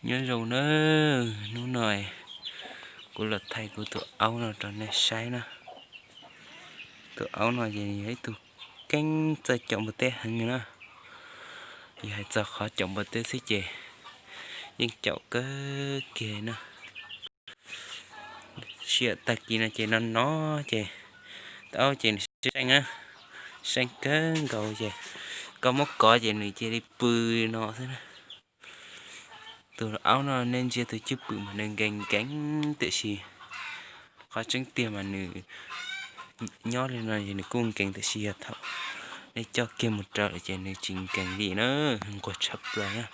Nyob zoo na, hnub no kuv los thaij kuv tus aub no rau nej saib na. Tus aub no ces yog ib tug keeb txawj caum npua teb heev na. Yog hais txog qhov caum npua teb xwb ces yeej caum kawg kiag na. Sij hawm tag kis no ces no no ces tus aub ces nws seej na, seej kawg nkaus ces koj muab kov ces nws cia li pw no xwb na. Tus aub no nej ntsia tus cwj pwm mas nws nkees nkees tiam sis qhov tseeb tiag mas nws nyob li no es nws kuj nkees tiam sis yog thaum nej coj kiag mus raws lawm ces nws tsis nkees li na, nquag tshaj plaws na.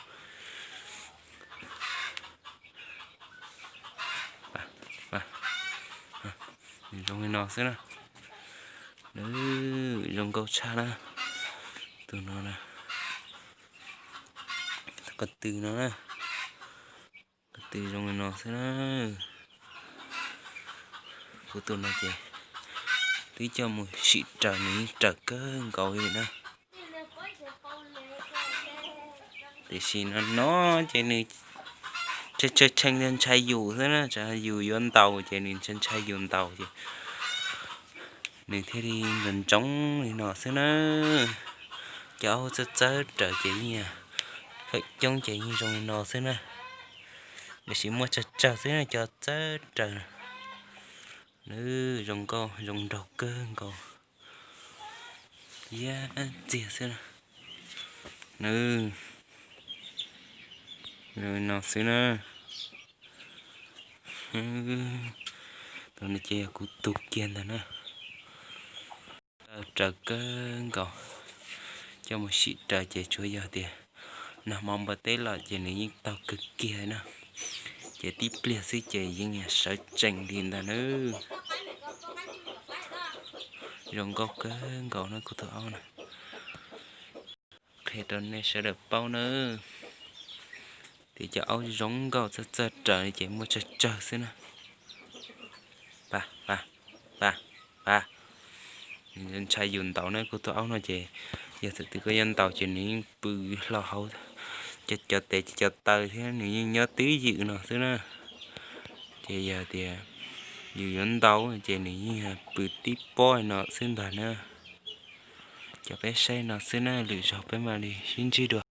Zoo li no xwb na. Zoo nkauj tshaj na. Tus no na, tus ko tw no na, ko tw zoo li no xwb na. Kuv tus no ces twb coj mus sim raws nws yeej raws kawg nkaus li na. Tiam sis no no ces nws tshee tshee ntshai yus xwb na, yus yuav ntaus ces nws ntshai ntshai yus ntaus ces nws thiaj li ntsoov ntsoov li no xwb na. Cov aub txawj txawj raws ces yeej, hawm coob ces yeej zoo li no xwb na. Tiam sis muaj tsawg tsawg xwb na cov txawj raws. Nws zoo nkauj zoo nraug kawg nkaus. Yaj txiag xwb na. Nws zoo li no xwb na. Tus no ces yog kuv tus kiag ntag na. Txawj raws kawg nkaus, coj mus sim raws ces tsuas yog tias nag hmo npua teb los ces nws yeej taug kawg kiag na. Ces tib pliag xwb ces yeej sawv tsees li ntag na. Zoo nkauj kawg nkaus na kuv tus aub na. Qhia rau nej sawv daws paub na, tias cov aub zoo nkauj txawj txawj raws ces muaj tsawg tsawg xwb na. Pa, pa, pa, pa. Nws ntshai yus ntaus na, kuv tus aub no ces yog thaum twg koj yuav ntaus ces nws yeej pw hlo hauv cov tes cov taw thiab nws yeej nyob twj ywm no xwb na. Ces yog tias yus yuav ntaus ces nws yeej pw tib pob no xwb ntag na. Cov peb saib no xwb na, lwm zaug peb mam li sib ntsib dua.